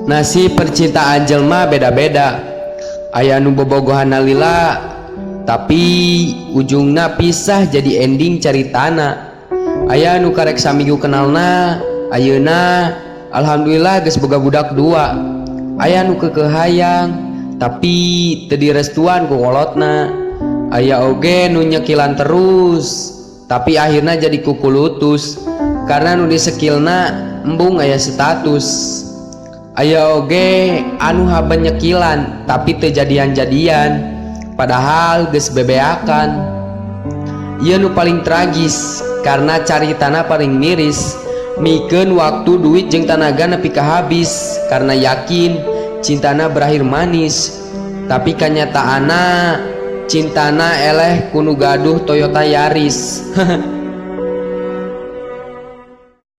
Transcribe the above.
Nasib percintaan jelma beda-beda. Aya nu bobogohan lila, tapi ujungna pisah jadi ending caritana. Aya nu karek saminggu kenalna, ayeuna alhamdulillah geus boga budak dua. Aya nu keukeuh hayang, tapi teu direstuan ku kolotna. Aya oge nu nyekilan terus, tapi akhirnya jadi kukulutus karena nu disekilna embung aya status. Aya oge anu haben nyekilan, tapi teu jadian-jadian, padahal geus bebeakan. Ieu nu paling tragis karena caritana paling miris, mikeun waktu, duit, jeung tanaga nepi ka habis karena yakin cintana berakhir manis, tapi kanyataana cintana eleh ku nu gaduh Toyota Yaris.